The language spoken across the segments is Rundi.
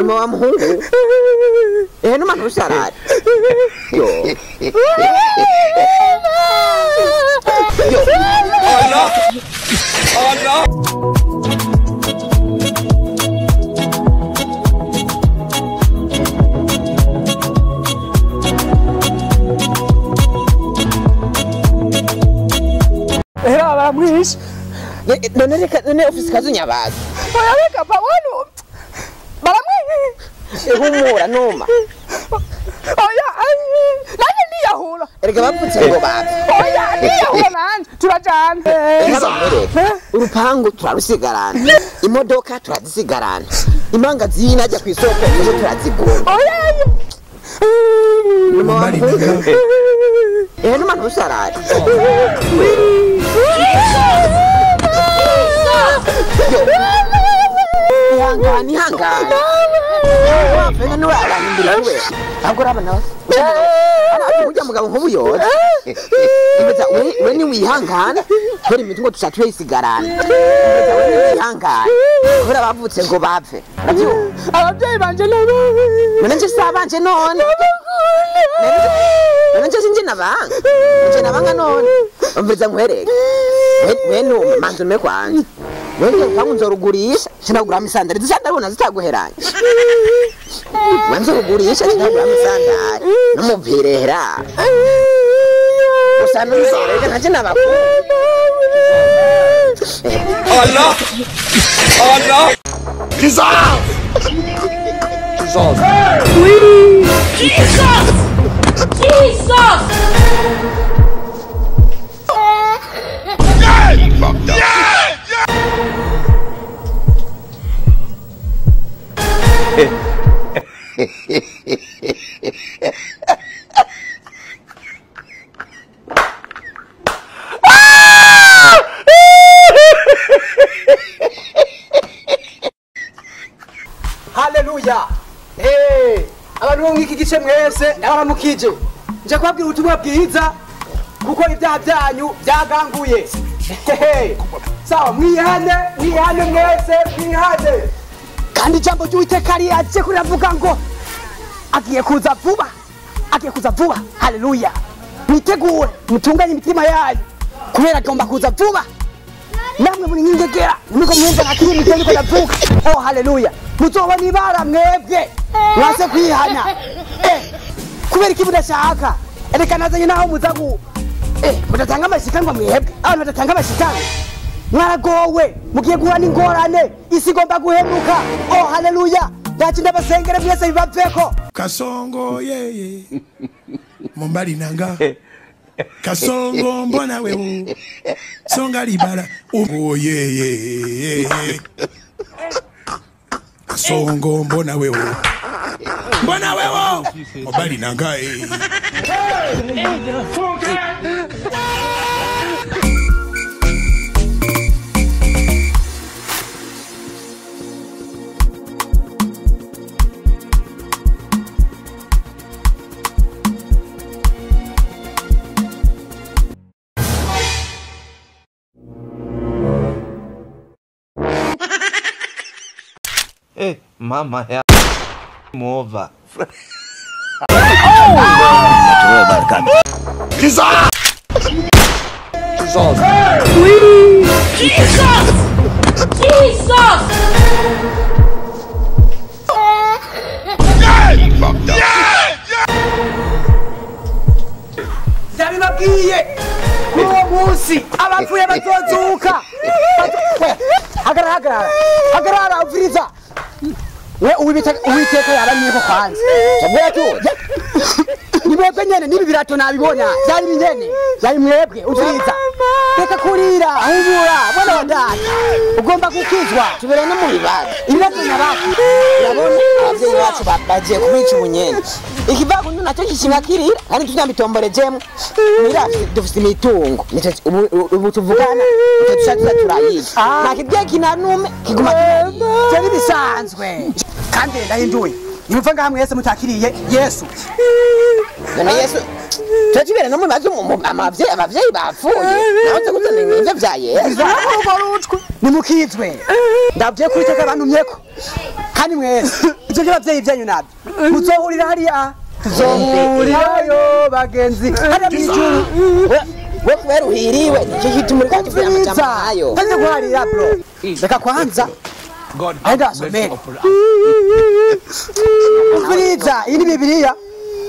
Numa wa muhungu. Numa ntusarare. Yo. Yo. Allah. Allah. Era baramwishe. None reka none ofisi kazunyabaza. Oya reka pa wano. Baramwishe. Humura numa. Oya nanje ndiyahura. Erega bapfutse ngo bapfe. Oya ndiyahura nanje turajana. Urupangu turarusigarana. Imodoka turazisigarana. Imanga zinajya ku isoko nizo turazigura. Oya. Numa ntusarare. Ihangane ihangane. Wapfenga nurarangimbira we. Ahubwo uraba nawe. Ujya mugabo nk'ubuyoza. We ni wihangana. Kubera imitungo tuca tuyisigarana. We ni wihangana. Kubera bavutse ngo bapfe. Ababyeyi banje nabo. None nje si abanje none. None nje sinje nabanga. Nje nabanga none. Umviriza nkwereke. We numa manze ume kwanza. Wewe upangu nzorugurisha sinagura misandari zisandari ubona zitaguheranye. We nzorugurisha sinagura misandari numupirera. Gusa nuzoreka nanje nabakunda. Allah. Allah. Jesus. Jesus. Jesus. Jesus. Yeah! Hallelujah. Hey, abantu bo mwiki gice mwese ndabaramukije. Nje kubabwira ubutumwa bwiza kuko ibyaha byanyu byaganguye. Sawa mwihane, mwihane mwese, mwihane. Kandi ijambo ry'Uwiteka riyaje kuravuga ngo agiye kuza vuba. Agiye kuza vuba. Hallelujah. Mwitegure, mutunganye imitima yanyu kubera agomba kuza vuba. Namwe muri nyingegera, niko mwumva nakiri mutende ko ndavuga. Oh hallelujah. Muzoba nibara mwebwe. Mwase kwihana. Kubera iki mudashaka? Ereka nazanye naho muza ku mudatanga amashikanwa mwebwe. Abantu badatanga amashikanwa. Mwaragowe, mugiye guhura n'ingorane, isi igomba guhemuka. Oh hallelujah. Ndaci ndabasengere mwese bibaveko. Kasongo yeye. Mombali nanga. Kasongo mbona wewe. Songa libala. Oh yeye. Kasongo mbona wewe. Mbona wewe. Mombali nanga eh. Mama ya mova. Jesus! Jesus! Jesus! Jesus! Ndabibabwiye kuri uwo munsi abapfuye bazozuka. Hagarara, hagarara, hagarara, umviriza. We Uwiteka yaramye ko kwanza. Tabwira tu. Ni mwebwe nyene nibi birato nabibona. Byari binyene. Byari mwebwe umviriza. Reka kurira, humura, mwana wa data. Ugomba gukizwa. Tubere no mu bibazo. Ibibazo nyabaki. Urabona abavyeyi bacu bagiye kubica ubunyene. Ikivagundu nacyo kishinga kirira kandi tunyabitomborejemo. Mira dufite imitungo. Ubu tuvugana tuca turayiga. Nta kibye kinanume kiguma kinariye. Byari bisanzwe. Kandi ndahinduye. Nimva ngaha mwese mutakiriye Yesu. None Yesu turakibera no mu bibazo abavyeyi bapfuye. Naho nze kuzana ibintu vya Yesu. Nimukizwe. Ndabye kwiteka bantumyeko. Kandi mwese ivyo by'abavyeyi byanyu nabyo muzohurira hariya, tuzohurirayo bagenzi hariya mw'ijuru. We kubera uhiriwe nicyo gituma uriko tuvuga amajambo nkayo. Ntaze guharira bro, reka kwanza aenda asomere. Umviriza, iyi ni Bibiliya.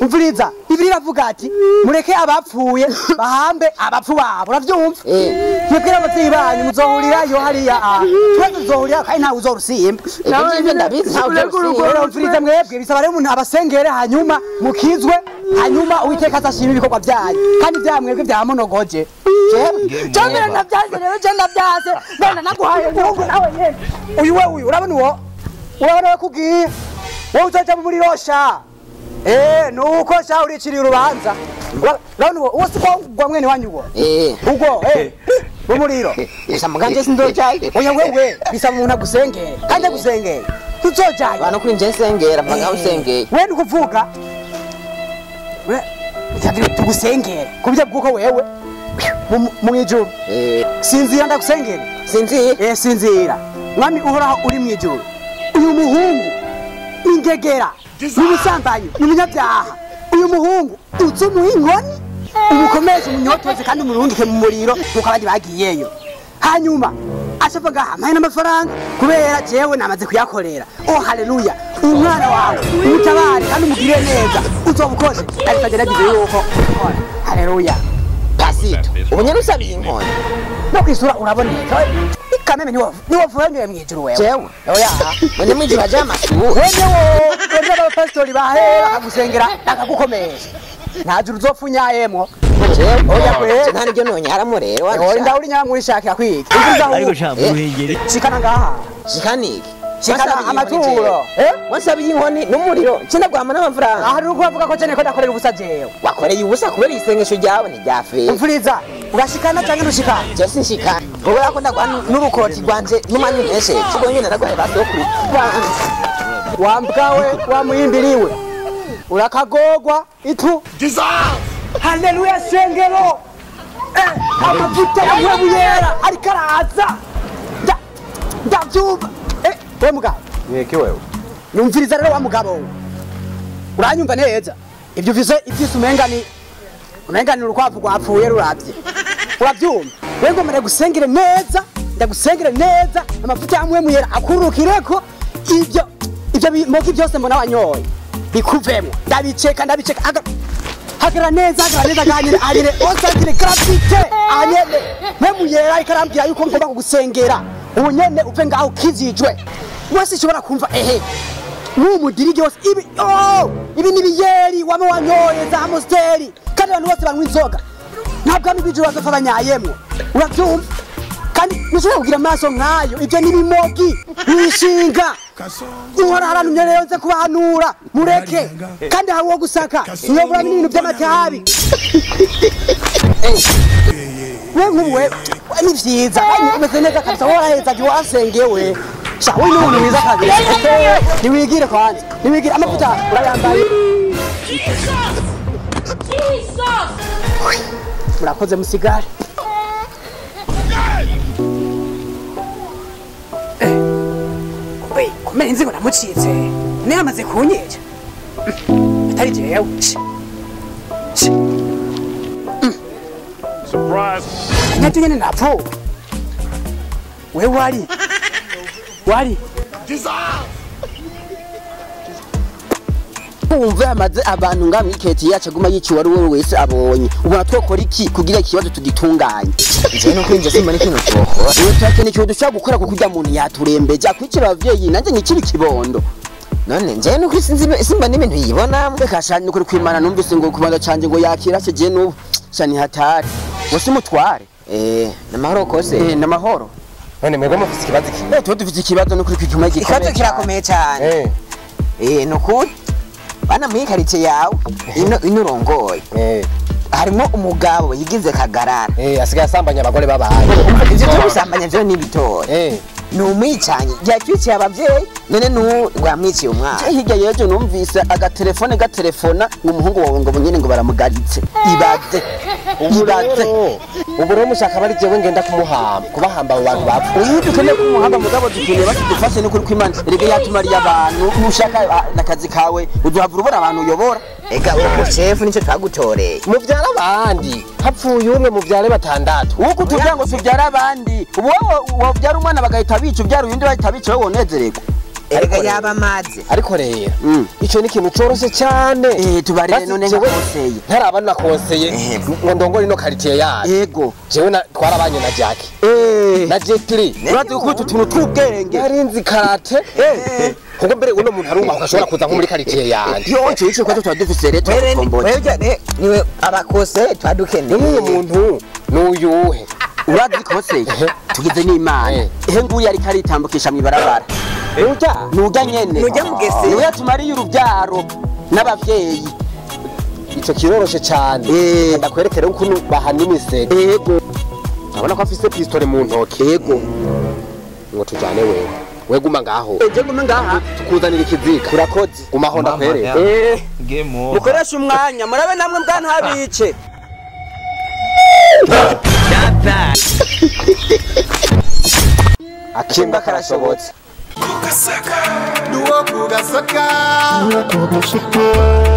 Umviriza, Bibiliya iravuga ati mureke abapfuye bahambe abapfu babo. Uravyumva? Mwebwe n'abavyeyi banyu muzohurirayo hariya, twese tuzohurira kandi ntawe uzorusimba. Ivyo ngivyo ndabizi, ntawe uzorusimba. Umviriza mwebwe, bisaba rero umuntu abasengere hanyuma mukizwe, hanyuma Uwiteka azashima ibikorwa byanyu kandi ibyaha mwebwe byamunogoje. Jambere ndavyanze rero, je ndavyanze none naguhaye umuhungu nawe nyene. Uyu we uyu urabona uwo, urabona we kugiye wowe uzoja mu muriro sha. Nuko sha uriciriye urubanza. Urabona uwo, uwo siko gwa mwene wanyu uwo. Ubwo mu muriro. Gusa muganje sindojayo. Oya wewe bisaba umuntu agusengere kandi agusengere tuzojayo. Bano kuri nje nsengera mpaka usengeye. We ndikuvuga we tugusengere kubyo bwuko wewe mu ijuru. Sinzira ndagusengere. Sinzira. Sinzira. Mwami uhoraho uri mu ijuru, uyu muhungu ingegera n'umusambanyi n'umunyabyaha, uyu muhungu uzumuha inkoni umukomeze umunyotoze kandi umurungike mu muriro nkuko abandi bagiyeyo. Hanyuma ashava ngaha mpaye n'amafaranga kubera jewe namaze kuyakorera. Oh haleluya, umwana wawe umutabare kandi umugirire neza, uzoba ukoze ariko agerageze yuko. Haleluya. Pasito, ubu nyene usabiye inkoni no kwisura uraboneka kameme niwovuye mw'ijuru wewe. Jewe oya mwene mw'ijuru haje amashuha. Wewe wewe abapasitori bahera bakagusengera bakagukomesha, nta juru uzopfunyayemwo. Jewe oya kwe nta nibyo nonyaramwo rero. Oya ndawuri nyaramwishakira kwiga. Ariko sha muhengeri shikana ngaha. Shikaniki shikana amaturo. Wasabiye inkoni n'umuriro nce ndaguhama n'amafaranga. Aha nuko bavuga ko cene ko ndakorera ubusa jewe. Wakoreye ubusa kubera isengesho ryawe ntiryafeye. Umviriza, urashikana canke ntushikana? Je sinshikana kubera ko ndaguha n'urukoti rwanje n'umwanya umpesheje ubwo nyene ndaguhaye ba sokuru. Wambwawe wamuhimbiriwe urakagogwa itu. Haleluya sengero. Amavuta yera ariko araza ndavyumva. We mugabo niki wewe nyumviriza rero wa mugabo, uranyumva neza? Ibyo ufise ivyise umenga ni urukwavu rwapfuye ruravye. Uravyumva? We ngomba ndagusengere neza, ndagusengere neza, amavuta yamwe muyera akurukireko ivyo bimogi byose mbona wanyoye bikuvemo. Ndabiceka ndabiceka. Hagarara neza, hagarara neza ganyire anyire osangire gravite anyene mwe muyera ariko arambwira yuko ngomba kugusengera ubu nyene uve ngaho ukizijwe. Wese ishobora kumva ehe n'umudirigi wose ibi ibi ni biyeri wame wanyoye za Amstel kandi abantu bose banywa inzoga nta bwami bw'ijuru bazopfa banyayemwo. Uravyumva? Kandi ntushobora kugira amaso nkayo, ivyo ni bimogi wishinga. Uhora haranumye rero nze kubahanura mureke, kandi hari uwo gusaka ntiyobura n'ibintu by'amatabi. We nk'ubu we ni vyiza umeze neza kabisa, warahezagiwe wasengewe. Sha we ni umuntu mwiza kabisa. Niwigire kwanza, niwigire amavuta urayambaye. Jesus! Murakoze musigare. Kumbe inzigo namucitse niyo amaze kunyica atari jewe. Surprise. Nacyo nyene napfuye. We wari wari Umve amaze abantu ngamwiketi yacu aguma yiciwe ari wewe wese abonye. Ubona twokora iki kugira ikibazo tugitunganye? Je no kwinjira simba n'ikintu twokora. Iyo turakeneye ikintu dushobora gukora kuko urya muntu yaturembeje akwicira abavyeyi nanje nkikiri kibondo. None nje nuko simba n'ibintu yibona. Reka sha nukuri kwimana numvise ngo kubanza canje ngo yakira se je nubu sha ni hatari. Wose mutware. Namahoro kose. Namahoro. None mwebwe mufise ikibazo iki? Tuba dufite ikibazo nukuri kwikuma gikomeye. Ikibazo kirakomeye cyane. Nukuri bana muri karitsiye yawe ino urongoye harimo umugabo yigize kagarara asigaye asambanya abagore babaye. Ivyo byo gusambanya vyo ni ibitora. Ni umwicanyi yatwiciye abavyeyi, none n'ubu ngo yamwiciye umwana. Hirya y'ejo numvise agatelefone gatelefona ngo umuhungu wawe ngo nyene ngo baramugaritse. Ibaze. Ibaze. Ubu rero mushaka bari jewe ngenda kumuhamba, kubahamba abo bantu bapfuye. Uyu dukeneye kumuhamba mugabo dukeneye batudufashe n'ukuri kw'Imana. Erega yatumariye abantu, nushaka n'akazi kawe uzohavura ubona abantu uyobora. Ega uwo shefu nico twagutoreye. Muvyara abandi, hapfuye umwe muvyare batandatu. Uko tuvuga ngo tuvyara abandi, ubu wowe wovyara umwana bagahita bica, uvyara uyundi bahita bica, wowe wonezererwa. Erega yaba amazi. Ariko rero ico ni ikintu coroshe cane. Tubarire none nka konseye. Ntaraba na konseye ngo ndongore ino quartier yacu. Yego. Jewe twarabanye na Jack. Na Jetri. Urazi gukubita utuntu tw'ubwenge. Narinzi karate. Kuko mbere uno muntu arumva ashobora kuza nko muri quartier yanje. Yo ico ico kwato twadufise rero twatomboye. Wewe niwe abakose twadukeneye. N'uyu muntu n'uyuhe? Urazi konseye tugize n'Imana. Ehe nguyu ariko aritambukisha mw'ibarabara. Nuja nyene. Nuja mugese. Nuja tumariye urubyaro n'abavyeyi. Ico kiroroshe cyane. Ndakwerekera ukuntu bahana imisego. Yego. Urabona ko afise pistole mu ntoki. Yego. Ngo tujane wewe. We guma ngaho. Je gume ngaha. Tukuzanira ikiziga. Urakoze. Gumaho ndakwereka. Mukoresha umwanya murabe namwe mbwa ntabice. Akimba karashobotse. Nuwo kugasaka. Nuwo kugasaka.